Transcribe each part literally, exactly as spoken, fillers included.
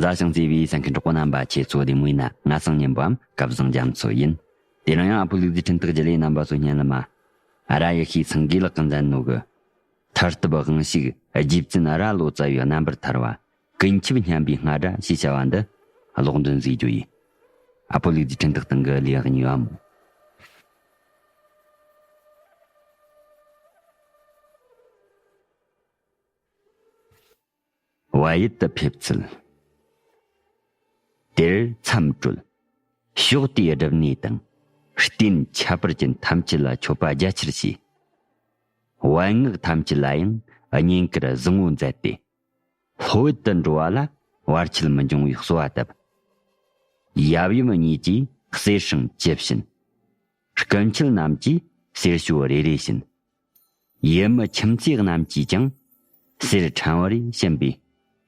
བཟའ་ཞིང་གཙེས་པའི་གསན་མཁན་གྲོགས་པོ་རྣམ་པ། ཁྱེད་ཚོ་བདེ་མོ་ཡིན་ན། ང་སང་ཉིན་པའམ་སྐལ་བཟང་རྒྱ་མཚོ་ཡིན། དེ་རིང་ཡང་ཨ་ཕོ་ལུག་རྫིའི་འཕྲིན་སྟེགས་བརྒྱུད་ལས་རྣམ་པ་ཚོ་སྙན་ལ་མ། ཨ་ར་ཡེ་ཤེས་སེང་གེ་ལགས་ཀྱིས་མཛད་ནོ་གི། ཐར་ཐབས་དབང་ཕྱུག་རྗེ་བཙུན་ཨ་ར་ལོ་ཙཱ་བའི་རྣམ་པར་ཐར་བ། ཀུན་ཁྱབ་སྙན་པའི་རྔ་སྒྲ་ཞེས་བྱ་བ་འདི། ཀློག་འདོན་མཛད་རྒྱུ་ཡིན། ཨ་ཕོ་ལུག་རྫིའི་འཕྲིན་སྟེགས་སྟེང་གི་ལེའུ་གཉིས་པ་མོ། བལ་ཡུལ་དུ་ཕེབས་ཚུལ། དེར་མཚམས་གྲོལ། ཕྱོགས་དེའི་སྒྲུབ་གནས་དང་། རྟེན་ཁྱད་པར་ཅན་ཐམས་ཅད་ལ་མཆོད་པ་རྒྱ་ཆེར་བྱས། བལ་ངག་ཐམས་ཅད་ལ་ཡང་བསྙེན་བཀུར་བཟང་བོ་མཛད་དེ། ལྷོ་ཡུལ་དུ་འགྲོ་བ་ལ་བར་ཆད་མི་འབྱུང་བའི་གསོལ་བ་བཏབ། ཡབ་ཡུམ་གཉིས་ཀྱིས་གསེར་སྲང་བཅུ་བྱིན། སྐུ་མཆེད་རྣམས་ཀྱིས་གསེར་ཞོ་རེ་རེ་བྱིན། ཡུལ་མི་ཁྱིམ་མཚེས་རྣམས་ཀྱིས་ཀྱང་གསེར་ཕྲེང་བ་རེ་བྱིན་པས།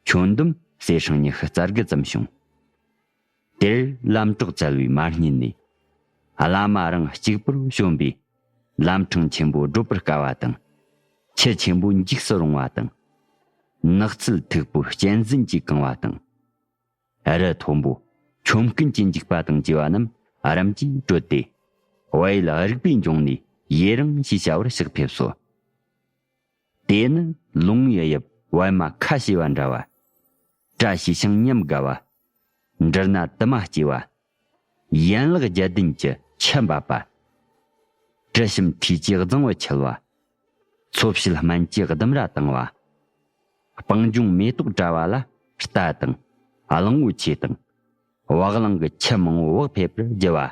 ཁྱོན་བསྡོམས་གསེར་སྲང་ཉི་ཤུ་རྩ་དགུ་ཙམ་བྱུང་། དེར་ལམ་གྲོགས་བཙལ་བས་མ་རྙེད་ནས། བླ་མ་རང་གཅིག་པུར་བྱོན་པས། ལམ་འཕྲང་ཆེན་པོ་བགྲོད་པར་དཀའ་བ་དང་། ཆུ་ཆེན་པོ་འཇིགས་སུ་རུང་བ་དང་། ནགས་ཚལ་མཐུག་པོ་གཅན་གཟན་གྱིས་གང་བ་དང་། རི་མཐོན་པོ་ཆོམ་རྐུན་གྱིས་འཇིགས་པ་དང་བཅས་པ་རྣམས་རིམ་གྱིས་བགྲོད་དེ། བལ་ཡུལ་རིག་པའི་འབྱུང་གནས་ཡེ་རང་ཞེས་བྱ་བར་གཤེགས་ཕེབས་སོ། དེ་ནི་ལུང་བའི་དབྱིབས་པད་མ་ཁ་ཕྱེ་བ་འདྲ་བ། བཀྲ་ཤིས་ཤིང་ཉམས་དགའ་བ། འབྲུ་སྣ་དུ་མ་སྐྱེ་བ། ཡན་ལག་བརྒྱད་ལྡན་གྱི་ཆུ་འབབ་པ། དྲི་ཞིམ་ཐིགས་ཀྱི་རྫིང་བུ་འཁྱིལ་བ། འཚོ་བྱེད་སྨན་གྱི་ལྡུམ་ར་དྭངས་བ། སྤང་ལྗོངས་མེ་ཏོག་བཀྲ་བ་ལ་རྟ་དང་གླང་བོ་ཆེ་དང་། བ་གླང་གི་ཁྱུ་མང་བོ་བག་ཕེབས་པར་བགྱི་བ།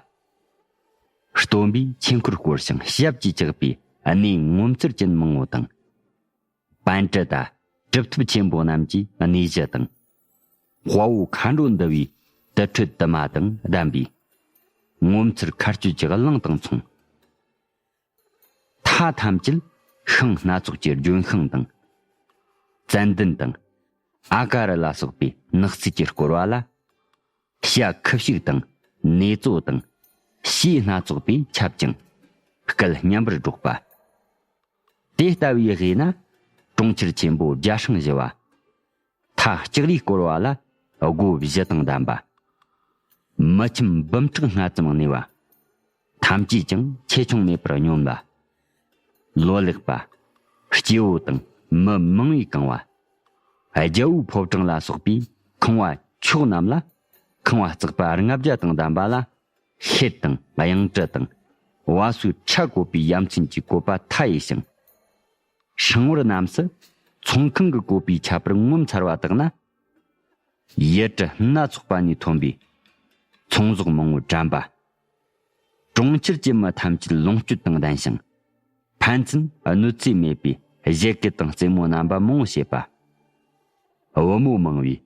སྟོན་པས་ཆོས་འཁོར་བསྐོར་ཞིང་ཞབས་ཀྱིས་བཅགས་པའི་གནས་ངོ་མཚར་ཅན་མང་བོ་དང་། པཎ་ཏྲི་དང་གྲུབ་ཐོབ་ཆེན་པོ་རྣམས་ཀྱི་གནས་གཞི་དང་། དཔའ་བོ་མཁའ་འགྲོ་འདུ་བའི་དུར་ཁྲོད་དུ་མ་དང་ལྡན་པའི་ངོ་མཚར་མཁའ་སྤྱོད་ཀྱི་གླིང་དང་མཚུངས། མཐའ་ཐམས་ཅད་ཤིང་སྣ་ཚོགས་ཀྱི་ལྗོན་ཤིང་དང་། ཙན་དན་དང་ཨ་ཀ་རུ་ལ་སོགས་པའི་ནགས་ཚལ་གྱིས་བསྐོར་བ་ལ། བྱ་ཁུ་བྱུག་དང་ནེ་ཙོ་དང་བྱའི་སྣ་ཚོགས་པས་ཁྱབ་ཅིང་སྐད་སྙན་པར་སྒྲོག་པ། དེ་ལྟ་བུའི་དབུས་ན་གྲོང་ཁྱེར་ཆེན་པོ་བརྒྱ་སྲང་བཞི་བ། མཐའ་ལྕགས་རིས་བསྐོར་བ་ལ་སྒོ་བཞི་དང་ལྡན་པ། མི་ཁྱིམ་འབུམ་ཕྲག་ལྔ་ཙམ་གནས་པ། ཐམས་ཅད་ཀྱང་ཆེ་ཆུང་མེད་པར་སྙོམས་ལ། ལོ་ལེགས་པ། སྐྱེ་བོ་དང་མི་མང་བས་གང་བ། རྒྱལ་པོའི་ཕོ་བྲང་ལ་སོགས་པའི་ཁང་བ་མཆོག་རྣམས་ལ། ཁང་བ་བརྩེགས་པ་ལྔ་བརྒྱ་དང་ལྡན་པ་ལ། ཤེལ་དང་གཡང་གྲུ་དང་བ་སོའི་ཁྲ་བཀོད་པའི་ཡ་མཚན་གྱི་བཀོད་པ་མཐའ་ཡས་ཤིང་། སྲང་བར་རྣམས་སུ་ཚོང་ཁང་གི་བཀོད་པའི་ཁྱད་པར་ངོ་མཚར་བ་དག་ན། ཡུལ་གྲུ་སྣ་ཚོགས་པ་ནས་ཐོན་པའི་ཚོང་ཟོག་མང་བོ་དྲན་པ། གྲོང་ཁྱེར་གྱི་མི་ཐམས་ཅད་ལོངས་སྤྱོད་དང་ལྡན་ཞིང་། ཕན་ཚུན་གནོད་འཚེ་མེད་པའི་བཞད་གད་དང་རྩེད་མོ་རྣམ་པ་མང་བོ་བྱེད་པ། བུ་མོ་མང་བས་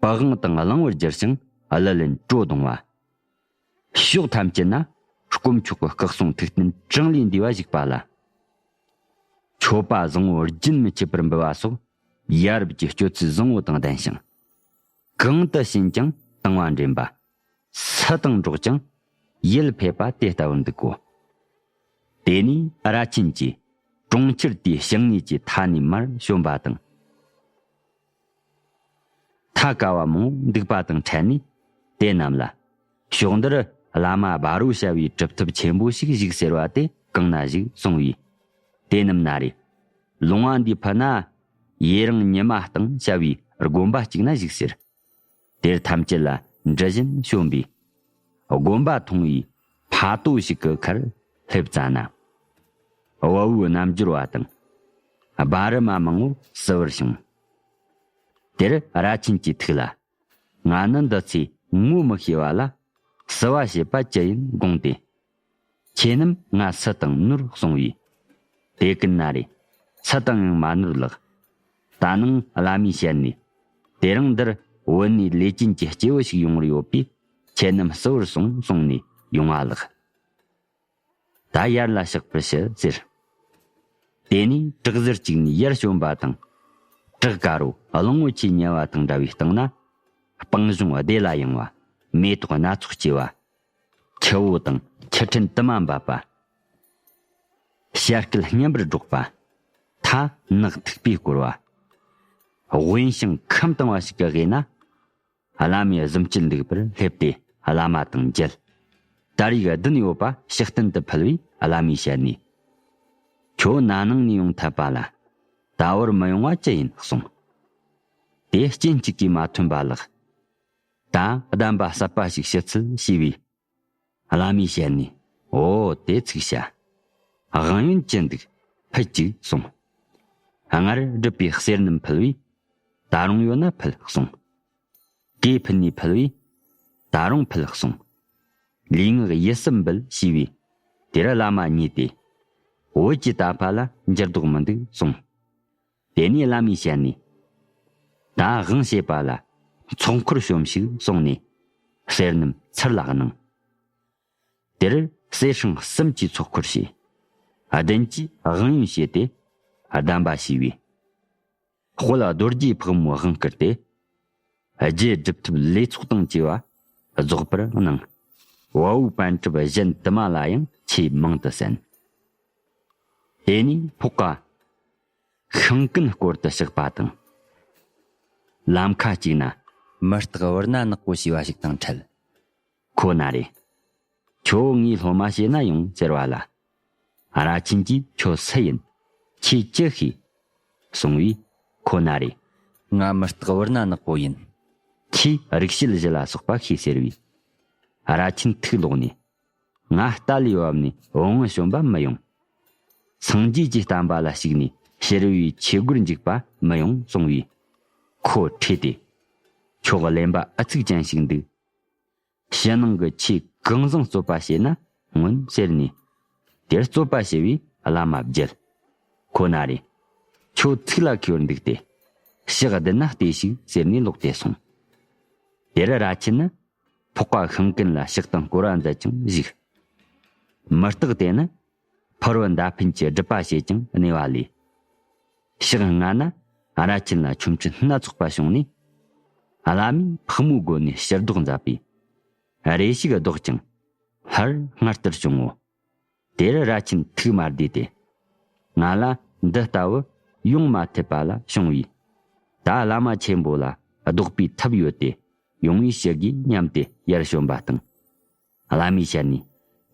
པི་ཝང་དང་གླང་བུར་གྱུར་ཞིང་གླུ་ལེན་བྲོ་བརྡུང་བ། ཕྱོགས་ཐམས་ཅད་ན་དཀོན་མཆོག་གི་སྐུ་གསུང་ཐུགས་རྟེན་བགྲང་ལས་འདས་པ་བཞུགས་པ་ལ། མཆོད་པ་བཟང་བོ་རྒྱུན་མི་འཆད་པར་འབུལ་བ་སོགས་ཡ་རབས་ཀྱི་སྤྱོད་ཚུལ་བཟང་བོ་དང་ལྡན་ཞིང་། གང་དུ་ཕྱིན་ཀྱང་དང་བ་འདྲེན་པ། སུ་དང་འགྲོགས་ཀྱང་ཡིད་ཕེབས་པ་དེ་ལྟ་བུར་འདུག་གོ། དེ་ནས་ར་ཆེན་གྱིས་གྲོང་ཁྱེར་དེའི་བྱང་ངོས་ཀྱི་མཐའ་ནས་མར་བྱོན་པ་དང་། མཐའ་ཀ་བ་མང་པོ་འདུག་པ་དང་འཕྲད་ནས་དེ་རྣམས་ལ། ཕྱོགས་འདིར་བླ་མ་སྦ་རོ་བྱ་བའི་གྲུབ་ཐོབ་ཆེན་པོ་ཞིག་བཞུགས་ཟེར་བ་དེ་གང་ན་བཞུགས་གསུངས་པས། དེ་རྣམས་ན་རེ། ལུང་བ་འདིའི་ཕུ་ན་ཡེ་རང་ཉི་མ་ལྟེང་བྱ་བའི་དགོན་པ་གཅིག་ན་བཞུགས་ཟེར། དེར་ཐམས་ཅད་ལ་འདྲི་བཞིན་བྱོན་པས། དགོན་པ་མཐོང་བའི་ཕ་ཏོ་ཞིག་གི་ཁར་སླེབས་ཙ་ན། བལ་པོའི་རྣལ་འབྱོར་བ་དང་སྦ་རི་མ་མང་བོ་བསུ་བར་བྱུང་། དེར་ར་ཆེན་གྱི་ཐུགས་ལ། ང་ནི་འདི་ཚོས་ངོ་མི་ཤེས་པ་ལ་བསུ་བ་བྱེད་པ་ཅི་ཡིན་དགོངས་ཏེ། ཁྱེད་རྣམས་ང་སུ་དང་ནོར་གསུང་བས། དེ་ཀུན་ན་རེ། སུ་དང་ཡང་མ་ནོར་ལགས། ད་ནངས་བླ་མའི་ཞལ་ནས། དེ་རིང་འདིར་བོད་ནས་ལས་ཅན་གྱི་སྐྱེས་བུ་ཞིག་ཡོང་བར་ཡོད་པས། ཁྱེད་རྣམས་བསུ་བར་སོང་གསུངས་ནས་ཡོང་བ་ལགས། ད་ཡར་ལ་གཤེགས་པར་ཞུ་ཟེར། དེ་ནས་བྲག་ཟུར་གཅིག་ནས་ཡར་བྱོན་པ་དང་། བྲག་དཀར་པོ་གླང་པོ་ཆེ་ཉལ་བ་དང་འདྲ་བའི་སྟེང་ན། སྤང་ལྗོངས་བདེ་ལ་ཡངས་པ། མེ་ཏོག་སྣ་ཚོགས་སྐྱེས་པ། ཆུ་བོ་དང་ཆུ་ཕྲན་དུ་མ་འབབ་པ། བྱ་སྐད་སྙན་པར་སྒྲོག་པ། མཐའ་ནགས་ཐིགས་པས་བསྐོར་བ། དབེན་ཞིང་ཁམས་དྭངས་པ་ཞིག་གི་དབུས་ན། བླ་མའི་གཟིམ་དཀྱིལ་འདུག་པར་སླེབས་ཏེ་བླ་མ་དང་མཇལ། ད་རེས་བདུན་ཡོད་པ་ཕྱག་རྟེན་དུ་ཕུལ་བས་བླ་མའི་ཞལ་ནས། ཁྱོད་ན་ནིང་ནས་ཡོང་ཐུབ་པ་ལ། ད་བར་མི་ཡོང་བ་ཅི་ཡིན་གསུངས། དེ་སྐྱེན་གཅིག་གིས་མ་ཐོན་པ་ལགས། ད་གདམས་པ་ཟབ་པ་ཞིག་ཞུ་ཚུལ་ཞུས་པས། བླ་མའི་ཞལ་ནས། འོ་དེ་ཚིག་བྱ། དབང་ཡོན་ཅི་འདུག་ཕུལ་ཅིག་གསུངས། སྔར་སྒྲུབ་པའི་གསེར་སྣུམ་ཕུལ་བས། ད་རུང་ཡོད་ན་ཕུལ་གསུངས། གོས་ཕུལ་ནས་ཕུལ་བས། ད་རུང་ཕུལ་གསུངས། ལུས་ངག་ཡིད་གསུམ་འབུལ་ཞུས་པས། དེར་བླ་མ་མཉེས་ཏེ། བོད་ཀྱི་དད་པ་ལ་འགྱུར་ལྡོག་མི་འདུག་གསུངས། དེ་ནས་བླ་མའི་ཞལ་ནས། ད་དབང་བྱེད་པ་ལ་ཚོགས་འཁོར་ཤོམས་ཤིག་གསུངས་ནས། གསེར་སྣུམ་ཚུར་ལ་གནང་། དེར་གསེར་སྲང་གསུམ་གྱི་ཚོགས་འཁོར་བྱས། བདུན་གྱིས་དབང་ཡོན་བྱས་ཏེ། གདམས་པ་ཞུས་པས། དཔལ་རྡོ་རྗེ་ཕག་མོའི་དབང་བསྐུར་ཏེ། རྒྱུ་སྒྲུབ་ཐབས་ལས་ཚོགས་དང་བཅས་པ་རྫོགས་པར་གནང་། བ་འོ་པཎ་གྲུབ་གཞན་དུ་མ་ལ་ཡང་ཆེས་མང་དུ་གསན། དེ་ནས་ཕོག་ཁ་ཤིང་ཀུན་སྐོར་དུ་གཤེགས་པ་དང་། ལམ་ཁ་ཅིག་ན་མི་རྟག་བུར་ན་ནག་པོ་ཞེས་པ་ཞིག་དང་འཕྲད། ཁོ་ན་རེ། ཁྱོད་ངའི་སློབ་མ་བྱས་ན་ཡོང་ཟེར་བ་ལ། ར་ཆེན་གྱིས་ཁྱོད་སུ་ཡིན། ཁྱེད་ཅི་ཤེས། གསུང་བས། ཁོ་ན་རེ། ང་མི་རྟག་བུར་ན་ནག་པོ་ཡིན། ཁྱེད་རིག་བྱེད་བཞི་ལ་སོགས་པ་ཤེས་ཟེར་བས། ར་ཆེན་ཐུགས་ལོག་ནས། ང་རྟ་ལས་བབས་ནས་བོང་བུ་བྱོན་པ་མི་ཡོང་། སངས་རྒྱས་ཀྱི་བསྟན་པ་ལ་ཞུགས་ནས་ཕྱི་རོལ་པའི་ཆོས་སྒོར་འཇུག་པ་མི་ཡོང་གསུང་བས། ཁོ་ཁྲོས་ཏེ། ཁྱོད་གླེན་པ་ཨུ་ཚུགས་ཅན་ཞིག་འདུག། ཕྱི་ནང་གི་ཆོས་གང་བཟང་རྩོད་པ་བྱས་ན་སྔོན་ཟེར་ནས། དེར་རྩོད་པ་ཞུ་བས་བླ་མ་བརྒྱལ། ཁོ་ན་རེ། ཁྱོད་ཚིག་ལ་མཁས་པར་འདུག་སྟེ། ཕྱག་བདུན་ན་བལྟས་ཤིག་ཟེར་ནས་ལོག་སྟེ་སོང་། དེར་ར་ཆེན་ནི་ཕོག་ཁ་ཤིང་ཀུན་ལ་ཕྱག་དང་སྐོར་བ་མཛད་ཅིང་བཞུགས། མི་རྟག་དེ་ནི་ཕུར་བུ་མདའ་འཕེན་གྱི་སྒྲུབ་པ་བྱེད་ཅིང་གནས་པ་ལས། ཕྱག་སྔ་ན་ར་ཆེན་ལ་ཆོ་འཕྲུལ་སྣ་ཚོགས་པ་བྱུང་ནས། བླ་མས་ཕག་མོའི་སྒོ་ནས་ཕྱིར་ལྡོག་མཛད་པས། རེ་ཞིག་ལྡོག་ཅིང་སླར་སྔར་ལྟར་བྱུང་ངོ་། དེར་ར་ཆེན་ཐུགས་མ་བདེ་སྟེ། ང་ལ་འདི་ལྟ་བུ་ཡོང་མ་ཐུབ་པ་ལ་བྱུང་བས། ད་བླ་མ་ཆེན་པོ་ལ་ལྡོག་པའི་ཐབས་ཡོད་དེ་ཡོང་བའི་ཞུ་དགོས་སྙམ་སྟེ་ཡར་བྱོན་པ་དང་། བླ་མའི་ཞལ་ནས།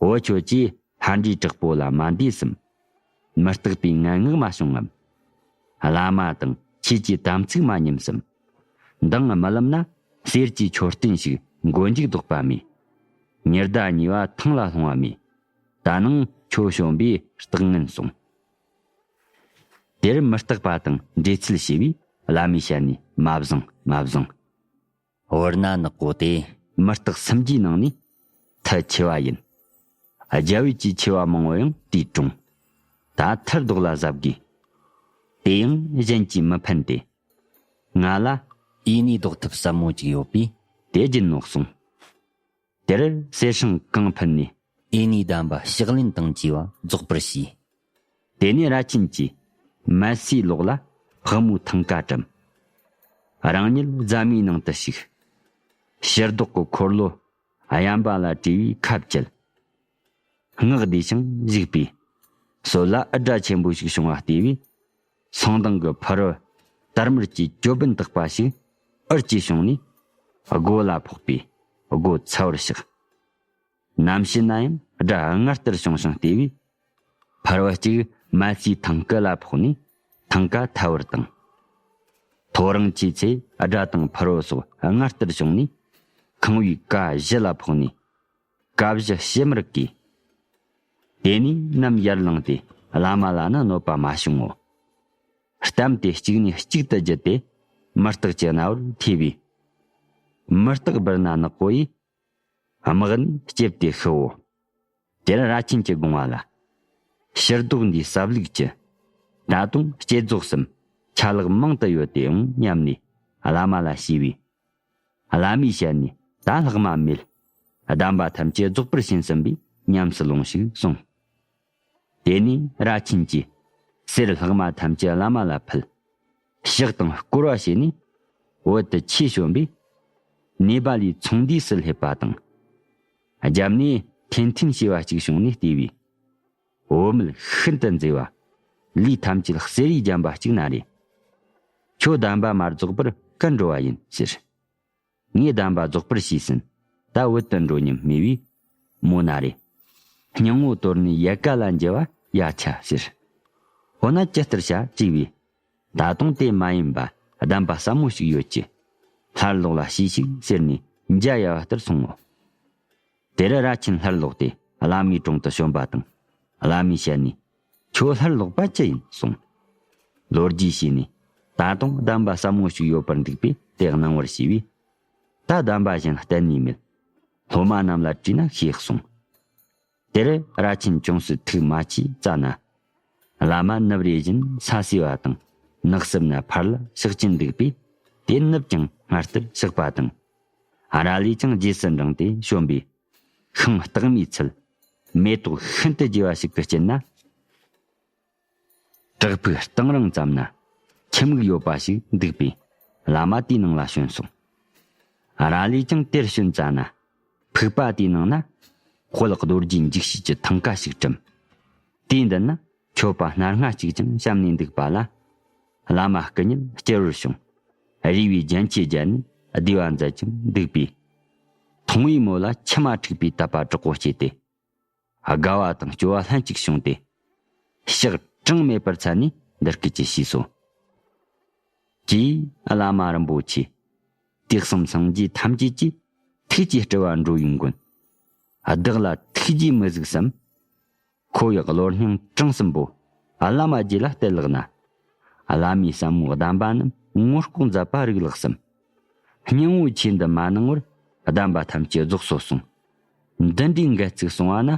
འོ་ཁྱོད་ཀྱིས་ལྷ་འདྲེ་དྲག་པོ་ལ་མ་འདས་སམ། མི་རྟག་པའི་ངན་སྔགས་མ་བྱུང་ངམ། བླ་མ་དང་ཁྱེད་ཀྱི་དམ་ཚིག་མ་ཉམས་སམ། མདང་རྨི་ལམ་ན་གསེར་གྱི་མཆོད་རྟེན་ཞིག་མགོ་མཇུག་ལྡོག་པ་མེད། ཉི་ཟླ་གཉིས་པ་ཐང་ལ་ལྷུང་བ་མེད། ད་ནངས་ཁྱོད་བྱོན་པས་རྟགས་ངན་སོང་། དེར་མི་རྟག་པ་དང་འགྲེལ་ཚུལ་ཞུས་པས་བླ་མའི་ཞལ་ནས་མ་བཟང་མ་བཟང་། བུར་ན་ནག་པོ་དེ་མི་རྟག་སུམ་བརྒྱའི་ནང་ནས་མཐུ་ཆེ་བ་ཡིན། རྒྱལ་བུ་ཆེས་ཆེ་བ་མང་བོ་ཡང་དེས་དྲུང་། ད་མཐར་ལྡོག་ལ་གཟབ་དགོས། དེ་ཡང་གཞན་གྱིས་མི་ཕན་ཏེ། ང་ལ་ཨེ་ནི་ལྡོག་ཐབས་ཟབ་མོ་ཅིག་ཡོད་པས་དེ་སྦྱིན་ནོ་གསུངས། དེར་གསེར་སྲང་གང་ཕུལ་ནས། ཨེ་ནི་གདམས་པ་ཕྱག་ལེན་དང་བཅས་པ་རྫོགས་པར་བྱས། དེ་ནས་ར་ཆེན་གྱིས་མལ་སའི་ལོགས་ལ་ཕག་མོའི་ཐང་ཀ་བཀྲམ། རང་ཉིད་རྫ་མའི་ནང་དུ་ཞུགས། ཕྱིར་ལྡོག་གི་འཁོར་ལོ་གཡམ་པ་ལ་བྲིས་པའི་ཁ་བཅད། སྔགས་བཟླས་ཤིང་བཞུགས་པས། སྲོད་ལ་འུར་སྒྲ་ཆེན་པོ་ཞིག་བྱུང་བ་ལྟོས་པས། སང་མདང་གི་ཕུར་བུ་དར་དམར་གྱི་ཅོད་པན་བཏགས་པ་ཞིག་འུར་གྱིས་བྱུང་ནས་སྒོ་ལ་ཕོག་པས་སྒོ་ཚ་བར་གཤེགས། ནམ་ཕྱེད་ན་ཡང་སྒྲ་སྔར་ལྟར་བྱུང་ཞིང་ལྟོས་པས། ཕུར་བུ་གཅིག་མལ་སའི་ཐང་ཀ་ལ་ཕོག་ནས་ཐང་ཀ་ཐལ་བར་བཏང་། ཐོ་རངས་ཀྱི་ཚེ་སྒྲ་དང་ཕུར་བུ་སོགས་སྔར་ལྟར་བྱུང་ནས་ཁང་བའི་ཀ་བཞི་ལ་ཕོག་ནས་ཀ་བཞི་ཕྱེ་མར་གས། དེ་ནས་ནམ་ཡར་ལངས་ཏེ་བླ་མ་ལ་ནི་གནོད་པ་མ་བྱུང་ངོ་། གཏམ་དེ་གཅིག་ནས་གཅིག་ཏུ་བརྒྱུད་དེ་མི་རྟག་གི་རྣ་བར་ཐོས་པས། མི་རྟག་བུར་ན་ནག་པོ་ཡིས་དམག་ནི་ལྕེབས་ཏེ་ཤི་བོ། དེར་ར་ཆེན་གྱི་དགོངས་པ་ལ། ཕྱིར་ལྡོག་འདིའི་ཟབ་ལུགས་ཀྱི་ད་དུང་བསྐྱེད་རྫོགས་སམ་ཆ་ལག་མང་དུ་ཡོད་དེ་འོང་སྙམ་ནས་བླ་མ་ལ་ཞུས་པས། བླ་མའི་ཞལ་ནས་ད་ལྷག་མ་མེད། གདམས་པ་ཐམས་ཅད་རྫོགས་པར་ཕྱིན་ཟིན་པས་ཉམས་སུ་ལོངས་ཤིག་གསུངས། དེ་ནས་ར་ཆེན་གྱིས་གསེར་ལྷག་མ་ཐམས་ཅད་བླ་མ་ལ་ཕུལ། ཕྱག་དང་བསྐོར་བ་བྱས་ནས་བོད་དུ་ཆོས་བྱོན་པས། ནེ་པ་ལའི་ཚོང་འདུས་སུ་སླེབས་པ་དང་། རྒྱབ་ནས་ཐན་ཐན་ཞེས་པ་གཅིག་བྱུང་ནས་བལྟས་པས། བུད་མེད་ཤིན་ཏུ་མཛེས་པ། ལུས་ཐམས་ཅད་གསེར་ཡིས་བརྒྱན་པ་གཅིག་ན་རེ། ཁྱོད་གདམས་པ་མ་རྫོགས་པར་གར་འགྲོ་བ་ཡིན་ཟེར། ངས་གདམས་པ་རྫོགས་པར་ཤེས་ཟིན། ད་བོད་དུ་འགྲོ་སྙམ་སྨྲས་པས། མོ་ན་རེ། སྙིང་བོ་དོར་ནས་ཡལ་ག་ལ་འགྱེལ་བ་ཡ་ཆ་ཟེར། འོ་ན་ཇི་ལྟར་བྱ་དྲིས་པས། ད་དུང་དེ་མ་ཡིན་པ་གདམས་པ་ཟབ་མོ་ཞིག་ཡོད་ཀྱི། སླར་ལོག་ལ་ཞུས་ཤིག་ཟེར་ནས་མཇལ་ཡ་བ་ལྟར་སོང་ངོ་། དེར་ར་ཆེན་སླར་ལོག་སྟེ་བླ་མའི་དྲུང་དུ་བྱོན་པ་དང་། བླ་མའི་ཞལ་ནས། ཁྱོད་སླར་ལོག་པ་ཅི་ཡིན་གསུངས། ལོ་རྒྱུས་བྱས་ནས། ད་དུང་གདམས་པ་ཟབ་མོ་ཞིག་ཡོད་པར་འདུག་པས་དེ་གནང་བར་ཞུས་པས། ད་གདམས་པ་གཞན་གཏན་ནས་མེད། སློབ་མ་རྣམས་ལ་དྲིས་ན་ཤེས་གསུངས། དེར་ར་ཆེན་ཅུང་ཟད་ཐུགས་མ་ཆུད་ཙ་ན། བླ་མ་ནུབ་རེ་བཞིན་ས་སྲུ་བ་དང་ནགས་གསེབ་ན་ཕར་ལ་ཕྱག་ཕྱིན་འདུག་པས། དེ་ནུབ་ཀྱང་སྔར་ལྟར་ཕྱག་པ་དང་། ར་ལས་ཀྱང་རྗེས་སུ་འབྲངས་ཏེ་བྱོན་པས། ཤིང་སྟག་མའི་ཚལ། མེ་ཏོག་ཤིན་ཏུ་རྒྱས་པ་ཞིག་གི་དཀྱིལ་ན། བྲག་ཕུག་སྟེང་རིང་ཙམ་ན། ཁྱིམ་མིག་ཡོད་པ་ཞིག་འདུག་པས། བླ་མ་དེའི་ནང་ལ་བྱོན་སོང་། ར་ལས་ཀྱང་དེར་བྱོན་ཙ་ན། ཕུག་པ་དེའི་ནང་ན། དཔལ་རྡོ་རྗེ་འཇིགས་བྱེད་ཀྱི་ཐང་ཀ་ཞིག་བཀྲམ། དེའི་མདུན་ན། མཆོད་པ་སྣ་ལྔ་གཅིག་ཀྱང་བཤམས་ནས་འདུག་པ་ལ། བླ་མ་སྐུ་ཉིད་སྐྱེ་བར་བྱུང་། རུས་པའི་རྒྱན་ཆས་བརྒྱན་ནས་བསྡུས་པ་མཛད་ཅིང་འདུག་པས། མཐོང་བའི་མོད་ལ་མཆི་མ་འཁྲིགས་པའི་དད་པ་དྲག་པོ་སྐྱེས་ཏེ། དགའ་བ་དང་སྐྱོ་བ་ལྷན་ཅིག་བྱུང་སྟེ། ཞག་གྲངས་མེད་པར་འཚལ་ནས་འདི་སྐད་ཅེས་ཞུས་སོ། ཀྱེ་བླ་མ་རིན་པོ་ཆེ། དུས་གསུམ་སངས་རྒྱས་ཐམས་ཅད་ཀྱི་ཐུགས་ཀྱི་སྤྲུལ་བ་འགྲོ་བའི་མགོན། བདག་ལ་ཐུགས་རྗེས་མི་གཟིགས་སམ། ཁོ་ཡི་བློ་སྙིང་བྲང་གསུམ་པོ་བླ་མ་རྗེ་ལ་གཏད་ལགས་ན། བླ་མའི་ཟབ་མོའི་གདམས་པ་རྣམས་ངོ་ལྐོག་མཛད་པ་རིགས་ལགས་སམ། སྙིང་བོ་ཆོས་འདི་མ་གནང་བར་གདམས་པ་ཐམས་ཅད་རྫོགས་སོ་གསུངས། འདི་འདྲའི་འགལ་ཚིག་གསུང་བ་ན།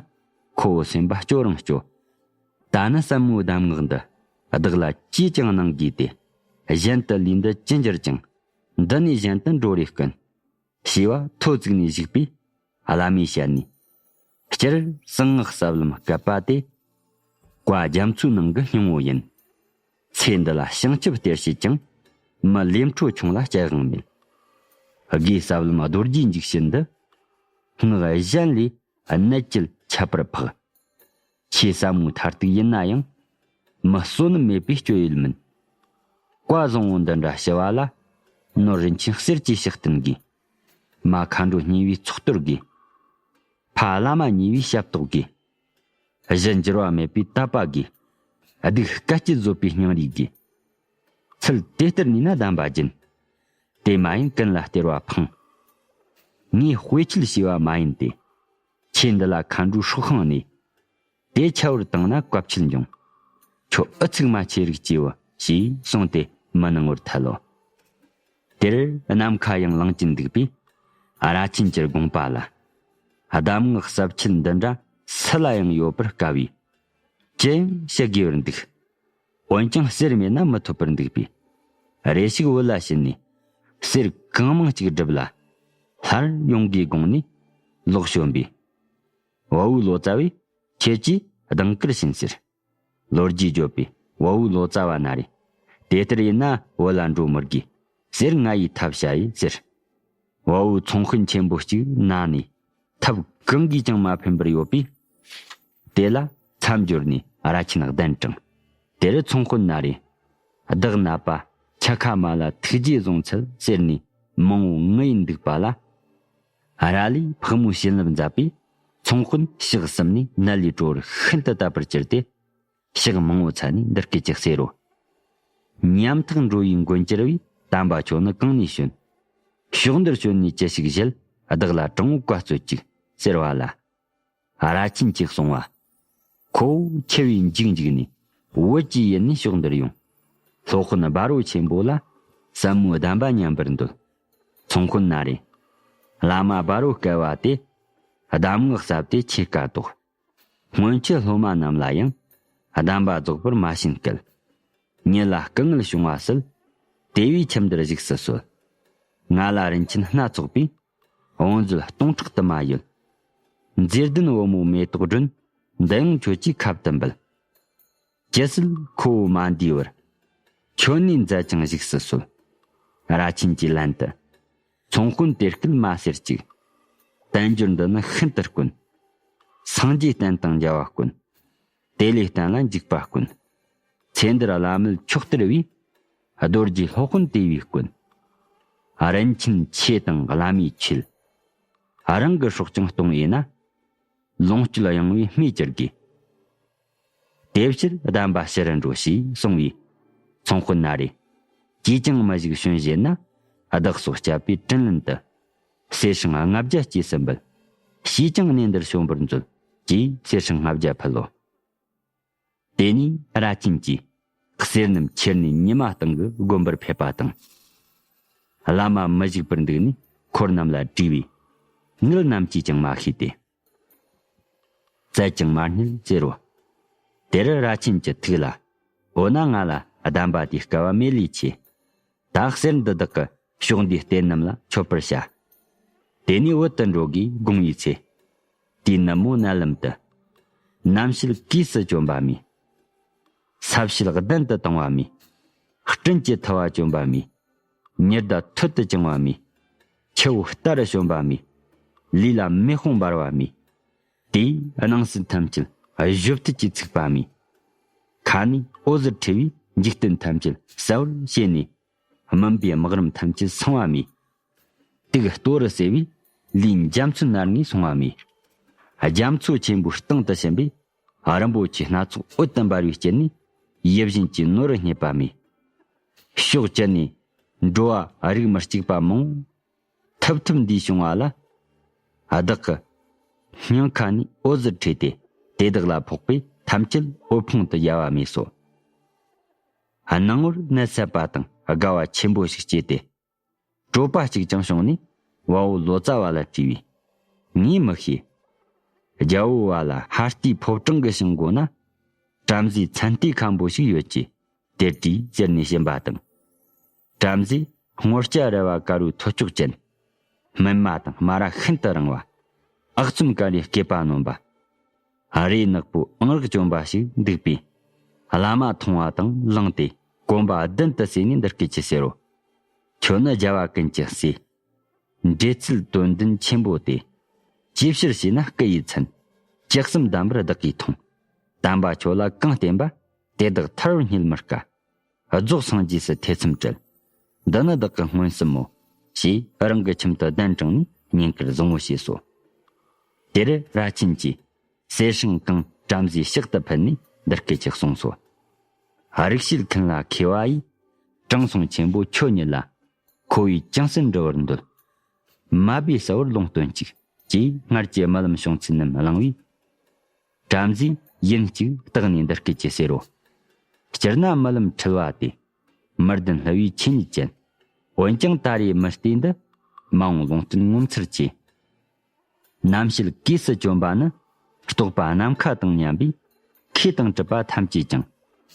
ཁོ་བོ་སེམས་པ་སྐྱོ་རང་སྐྱོ། ད་ནི་ཟབ་མོའི་གདམས་ངག་འདི། བདག་ལ་ཅིས་ཀྱང་གནང་དགོས་ཏེ། གཞན་དུ་ལུས་འདི་ཅི་འགྱུར་ཀྱང་། འདི་ནས་གཞན་དུ་འགྲོ་རེ་དཀོན། ཞེས་པ་ཐོ་བཙུགས་ནས་བཞུགས་པས། བླ་མའི་ཞལ་ནས། སྤྱིར་གསང་སྔགས་ཟབ་ལམ་བཀབ་པ་དེ། བཀའ་རྒྱ་མཚོའི་ནང་གི་སྙིང་བོ་ཡིན། ཚེ་འདི་ལ་བྱང་ཆུབ་སྟེར་བྱེད་ཅིང་། མི་ལས་འཕྲོ་ཆུང་ལ་སྐྱེ་དབང་མེད། དགེ་ཟབ་ལམ་རྡོ་རྗེའི་འཇིགས་བྱེད་འདི། སྔགས་གཞན་ལས་གནད་ཀྱིས་ཁྱད་པར་འཕགས། ཆོས་ཟབ་མོའི་མཐར་ཐུག་ཡིན་ན་ཡང་། མི་བསོད་ནམས་མེད་པའི་སྤྱོད་ཡུལ་མིན། བཀའ་བཟང་བོ་འདི་འདྲ་ཞུ་བ་ལ། ནོར་རིན་ཆེན་གསེར་གྱི་ཕྱག་བསྟན་དགོས། མ་མཁའ་འགྲོ་གཉིས་པའི་ཚོགས་གཏོར་དགོས། ཕ་བླ་མ་གཉིས་པའི་ཞབས་ཏོག་དགོས། གཞི་འགྱུར་བ་མེད་པའི་དད་པ་དགོས། སྡིག་དཀའ་སྤྱད་བཟོད་པའི་སྙིང་རུས་དགོས། ཚུལ་དེ་ལྟར་ནུས་ན་གདམས་པ་སྦྱིན། དེ་མ་ཡིན་ཀུན་ལ་སྟེར་བ་འཕང་། ངས་དཔེ་ཆོས་ཞུས་པ་མ་ཡིན་ཏེ། ཆོས་འདི་ལ་མཁའ་འགྲོའི་སྲོག་ཤིང་ནས། དེ་ཆད་པར་བཏང་ན་བཀའ་ཆད་འབྱུང་། ཁྱོད་ཨུ་ཚུགས་མ་ཆེ་རིགས་ཀྱིས་བུ་ཞེས་གསུངས་ཏེ་མི་གནང་བར་ཐལ་ལོ། དེར་ནམ་མཁའ་ཡང་ལངས་ཀྱིན་འདུག་པས། ར་ཆེན་གྱི་དགོངས་པ་ལ། གདམས་ངག་ཟབ་ཆོད་འདི་འདྲ་སུ་ལ་ཡང་ཡོད་པར་དཀའ་བས། ཅི་ཡང་བཤད་དགོས་པར་འདུག་འོན་ཀྱང་གསེར་མེད་ན་མི་ཐོབ་པར་འདུག་པས། རེ་ཞིག་བུ་ལ་བྱིན་ནས། གསེར་གང་མང་ཅིག་བསྒྲུབས་ལ། སླར་ཡོང་དགོས་དགོངས་ནས་ལོག་བྱོན་པས། བ་བུའི་ལོ་ཙཱ་བས་ཁྱེད་ཀྱིས་གདེང་དཀར་བྱིན་ཟེར། ལོ་རྒྱུས་བརྗོད་པས་བ་བུའི་ལོ་ཙཱ་བ་ན་རེ། དེ་ལྟར་ཡིན་ན་བུ་ལ་འགྲོ་མི་དགོས། གསེར་ང་ཡིས་ཐབས་བྱ་ཡི་ཟེར། བ་བུ་ཚོང་དཔོན་ཆེན་པོ་གཅིག་ན་ནས་ཐབས་གང་གིས་ཀྱང་མ་ཕན་པར་ཡོད་པས། དེ་ལ་མཚམས་སྦྱོར་ནས་ར་ཆེན་གདན་དྲངས། དེར་ཚོང་དཔོན་ན་རེ། བདག་ནད་པ་འཆི་ཁ་མ་ལ་ཐུགས་རྗེས་བཟུང་འཚལ་ཟེར་ནས་མང་བོ་ངུ་ཡིན་འདུག་པ་ལ། ར་ལས་ཕག་མོའི་བྱིན་རླབས་མཛད་པས་ཚོང་དཔོན་ཕྱག་གསུམ་ནས་ནད་ལས་གྲོལ་བར་ཤིན་ཏུ་དད་པར་གྱུར་ཏེ། ཕྱག་མང་བོ་འཚལ་ནས་འདི་སྐད་ཅེས་ཟེར་རོ། ཉམ་ཐག་འགྲོ་བའི་མགོན་གྱུར་བའི་དམ་པ་ཁྱོད་ནི་གང་ནས་བྱོན། ཕྱོགས་འདིར་བྱོན་ནས་ཅི་ཞིག་བཞེད། བདག་ལ་དྲང་བོ་བཀའ་སྩོལ་ཅིག་ཟེར་བ་ལ། ར་ཆེན་གྱིས་གསུང་བ། ཁོ་བོ་འཆི་བའི་འཇིགས་འཇིགས་ནས་བོད་ཀྱི་ཡུལ་ནས་ཕྱོགས་འདིར་ཡོང་། སློབ་དཔོན་སྦ་རོ་ཆེན་པོ་ལ་ཟབ་མོའི་གདམས་པ་ཉན་པར་འདོད། ཚོང་དཔོན་ན་རེ། བླ་མ་སྦ་རོ་བསྐལ་བ་དེ། གདམས་ངག་ཟབ་སྟེ་ཆེས་དཀའ་དོགས། སྔོན་ཆད་སློབ་མ་རྣམས་ལ་ཡང་གདམས་པ་རྫོགས་པར་མ་བྱིན་སྐད། ཉིད་ལ་སྐུ་ངལ་བྱུང་བ་སྲིད། དེ་བས་ཁྱིམ་འདིར་བཞུགས་སུ་གསོལ། ང་ལ་རིན་ཆེན་སྣ་ཚོགས་པས། བང་མཛོད་སྟོང་ཕྲག་དུ་མ་ཡོད། མཛེས་ལྡན་བུ་མོ་མེ་ཏོག་སྒྲོན། འདི་ཡང་ཁྱོད་ཀྱི་ཁབ་ཏུ་འབུལ། ཇི་སྲིད་ཁོ་བོ་མ་འདས་བར། ཁྱོད་ནི་མཛད་ཅིང་བཞུགས་སུ་གསོལ། ར་ཆེན་གྱིས་ལན་དུ། ཚོང་དཔོན་དེ་སྐད་མ་ཟེར་ཅིག་བསྟན་འགྱུར་འདི་ནི་ཤིན་ཏུ་དཀོན། སངས་རྒྱས་བསྟན་དང་མཇལ་བ་དཀོན། དེ་ལས་བསྟན་ལ་འཇུག་པ་དཀོན། ཚེ་འདིར་བླ་མེད་མཆོག་སྟེར་བའི། རྡོ་རྗེ་སློབ་དཔོན་དེ་བས་དཀོན། རིན་ཆེན་ཆོས་དང་བླ་མའི་ཆོས། རང་གི་སྲོག་ཀྱང་གཏོང་འོས་ན། ལོངས་སྤྱོད་གཡེང་བས་སྨོས་ཅི་དགོས། དེ་ཕྱིར་གདམས་པ་ཕྱིར་འགྲོ་ཞེས་གསུངས་པས། ཚོང་དཔོན་ན་རེ། ཅིས་ཀྱང་མི་བཞུགས་གཤོན་བཞེས་ན། བདག་སོགས་བསྐྱབས་པའི་དྲིན་ལན་དུ། གསེར་སྲང་ལྔ་བརྒྱ་སྐྱེས་སུ་འབུལ། ཞེས་ཀྱང་གནས་འདིར་བྱོན་པར་མཛོད། ཅེས་གསེར་སྲང་ལྔ་བརྒྱ་ཕུལ་ལོ། དེ་ནས་ར་ཆེན་གྱིས་གསེར་རྣམས་ཁྱེར་ནས་ཉི་མ་སྟེང་གི་དགོན་པར་ཕེབས་པ་དང་། བླ་མ་མི་བཞུགས་པར་འདུག་ནས་འཁོར་རྣམས་ལ་དྲིས་པས། ངག་ནམ་གྱིས་ཀྱང་མ་ཤེས་ཏེ། བཙལ་ཀྱང་མ་རྙེད་ཟེར་རོ། དེར་ར་ཆེན་གྱི་ཐུགས་ལ། འོ་ན་ང་ལ་གདམས་པ་དེའི་སྐལ་བ་མེད་ལས་ཆེ། ད་གསེར་འདི་དག་གི་ཕྱོགས་འདིའི་རྟེན་རྣམས་ལ་མཆོད་པར་བྱ། དེ་ནས་བོད་དུ་འགྲོ་དགོས་དགོངས་པའི་ཚེ། དེའི་ནུབ་མོ་མནལ་ལམ་དུ། རྣམ་ཤེས་གོས་སུ་བཅོམ་པ་མེད། ས་བཤལ་གདན་དུ་བཏང་བ་མེད། སྤྲིན་གྱི་ཐུ་བ་བཅོམ་པ་མེད། ཉི་ཟླ་ཐོད་དུ་བཅིང་བ་མེད། ཆུ་བོ་རྟ་རུ་བྱོན་པ་མེད། ལུས་ལ་མེ་དཔུང་འབར་བ་མེད། དེའི་སྣང་སྲིད་ཐམས་ཅད་གཞོབ་ཐུལ་གྱིས་ཚིག་པ་མེད། ཁ་ནས་འོད་ཟེར་འཕྲོས་པས་འཇིག་རྟེན་ཐམས་ཅད་གསལ་བར་བྱས་ནས། སྨིན་པའི་སྨག་རུམ་ཐམས་ཅད་སངས་པ་མེད། དུག་ལྟོ་རུ་བསྲེས་པས་ལུས་འཇའ་ཚོན་ནར་ངོས་སོང་བ་མེད། རྒྱ་མཚོ་ཆེན་པོའི་སྟེང་དུ་ཕྱིན་པས་རིན་པོ་ཆེའི་སྣ་ཚོགས་འོད་དུ་འབར་བའི་དཀྱིལ་ནས་ཡིད་བཞིན་གྱི་ནོར་རྙེད་པ་མེད། ཕྱོགས་བཅུ་ནས་འགྲོ་བ་རིགས་མི་གཅིག་པ་མང་པོ་ཐུབ་ཐུབ་འདིས་བྱུང་བ་ལ། བདག་གི་སྙིང་ཁ་ནས་འོད་ཟེར་འཕྲོས་ཏེ་དེ་དག་ལ་ཕོག་པས་ཐམས་ཅད་འོད་ཕུང་དུ་ཡལ་བ་མེད་སོ། སྣང་ངོར་ནད་ཚ་པ་དང་དགའ་བ་ཆེན་པོ་ཞིག་སྐྱེས་ཏེ། གྲོད་པ་གཅིག་ཀྱང་བྱུང་ནས་དབའ་བོ་ལོ་ཙཱ་བ་ལ་དྲིས་པས། ངས་མི་ཤེས། རྒྱལ་བོ་བ་ལ་ཧ་ལྟའི་ཕོ་བྲང་གི་བྱང་སྒོ་ན། བྲམ་ཟེའི་མཚན་ལྟས་མཁན་པོ་ཞིག་ཡོད་ཀྱི། དེར་དྲིས་ཟེར་ནས་བྱིན་པ་དང་། བྲམ་ཟེས་སྔོ་སྐྱ་རལ་བ་དཀར་པོའི་ཐོར་ཅོག་ཅན། སྨིན་མ་དང་སྨ་ར་ཤིན་ཏུ་རིང་བ། ཨག་ཚོམ་དཀར་རིའི་སྐེད་པ་གནོན་པ། རས་ནག་པོའི་ཨང་རག་གྱོན་པ་ཞིག་འདུག་པས། བླ་མ་མཐོང་བ་དང་བླངས་ཏེ་གོམ་པ་བདུན་དུ་བསྲེས་ནས་འདི་སྐད་ཅེས་ཟེར་རོ། ཁྱོད་ནི་རྒྱལ་བ་ཀུན་གྱི་སྲས། འབྲེལ་ཚུལ་དོན་ལྡན་ཆེན་པོ་སྟེ། ཅིའི་ཕྱིར་ཞེ་ན་སྐུ་ཡི་མཚན། ཇི་གསུམ་གདམས་པར་བདག་གིས་མཐོང་། དམ་པ་ཁྱོད་ལ་གང་བསྟེན་པ། དེ་དག་ཐར་བར་བསྙེལ་མི་དཀའ། རྫོགས་སངས་རྒྱས་སུ་ཐེ་ཚོམ་བྲལ། འདི་ནི་བདག་གི་མངོན་སུམ་མོ། ཞེས་རང་གི་ཁྱིམ་དུ་གདན་དྲངས་ནས་བསྙེན་བཀུར་བཟང་བོ་བྱས་སོ། དེར་ར་ཆེན་གྱིས་གསེར་སྲང་གང་བྲམ་ཟེའི་ཕྱག་ཏུ་ཕུལ་ནས་འདི་སྐད་ཅེས་གསུངས་སོ། རིག་བྱེད་མཁན་ལ་མཁས་པ་ཡིས། དྲང་སྲོང་ཆེན་པོ་ཁྱོད་ཉིད་ལ། ཁོ་བོས་ཅུང་ཟད་འདྲི་བར་འདོད། མ་སྦས་གསལ་བར་ལུང་སྟོན་ཅིག་ཅེས་སྔར་གྱི་རྨི་ལམ་བྱུང་ཚུལ་རྣམས་གླེང་བས། བྲམ་ཟེས་ཡིན་གཅིག་བརྟགས་ནས་འདི་སྐད་ཅེས་ཟེར་རོ། སྤྱིར་ན་རྨི་ལམ་འཁྲུལ་བ་སྟེ། མི་ལྡན་སླུ་བའི་ཆོས་ཉིད་ཅན། འོན་ཀྱང་ད་རེས་མི་སྟེ་འདི། མ་འོངས་ལུང་བསྟན་ངོ་མཚར་ཆེ། རྣམ་ཤེས་གོས་སུ་གྱོན་པ་ནི། རྟོག་པ་ནམ་མཁའ་དང་མཉམ་པས། མཁས་དང་གྲུབ་པ་ཐམས་ཅད་ཀྱང་།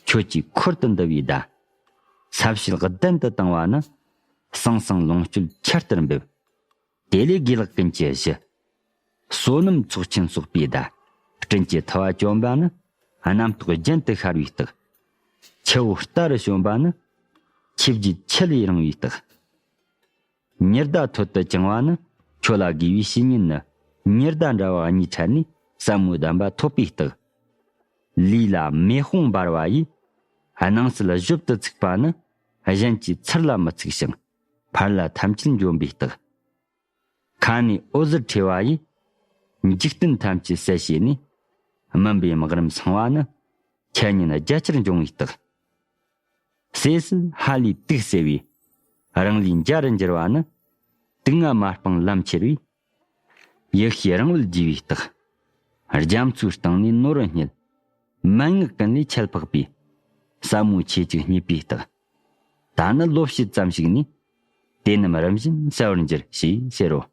ཁྱོད་ཀྱི་འཁོར་དུ་འདུ་བའི་བརྡ། ས་བཤད་གདན་དུ་བཏང་བ་ནི། ཟང་ཟིང་ལོངས་སྤྱོད་ཆར་ལྟར་འབེབས། དེ་ལས་དགེ་ལེགས་ཀུན་གྱི་གཞི། བསོད་ནམས་ཚོགས་ཆེན་གསོག་པའི་བརྡ། སྤྲིན་གྱི་ཐུ་བ་གྱོན་པ་ནི། རྣམ་རྟོག་རྒྱུན་དུ་ཤར་བའི་རྟགས། ཆུ་བོ་རྟ་རུ་བྱོན་པ་ནི། ཆུ་བརྒྱུད་ཆུ་ལས་རིང་བའི་རྟགས། ཉི་ཟླ་ཐོད་དུ་བཅིང་བ་ནི། ཁྱོད་ལ་དགོས་པའི་བཤེས་གཉེན་ནི། ཉི་ཟླ་འདྲ་བ་གཉིས་འཕྲད་ནས། ཟབ་མོའི་གདམས་པ་ཐོབ་པའི་རྟགས། ལུས་ལ་མེ་དཔུང་འབར་བ་ཡིས། སྣང་སྲིད་གཞོབ་ཏུ་ཚིག་པ་ནི། གཞན་གྱི་ཚུར་ལ་མི་ཚིག་ཞིང་། ཕར་ལ་ཐམས་ཅད་འཇོམས་པའི་རྟགས། ཁ་ནས་འོད་ཟེར་འཕྲོས་པ་ཡིས། འཇིག་རྟེན་ཐམས་ཅད་གསལ་བྱས་ནས། སྨིན་པའི་སྨག་རུམ་སངས་པ་ནི། འཆད་ཉན་རྒྱ་ཆེར་འབྱུང་བའི་རྟགས། སྲས་སུ་ཧ་ལས་དུག་བསྲེས་པས། རང་ལུས་འཇའ་རུ་འགྱུར་བ་ནི། དུག་ལྔ་མ་སྤངས་ལམ་ཁྱེར་བས། ཡེ་ཤེས་རིང་བལ་རྒྱས་པའི་རྟགས། རྒྱ་མཚོའི་སྟེང་ནས་ནོར་བུ་རྙེད། མན་ངག་ཀུན་ལས་ཁྱད་འཕགས་པའི། ཟབ་མོའི་ཆོས་གཅིག་རྙེད་པའི་རྟགས། ད་ནི་བློ་བྱེད་ཙམ་ཞིག་ནས། དེ་རྣམས་རིམ་བཞིན་གསལ་བར་འགྱུར་ཞེས་ཟེར་རོ།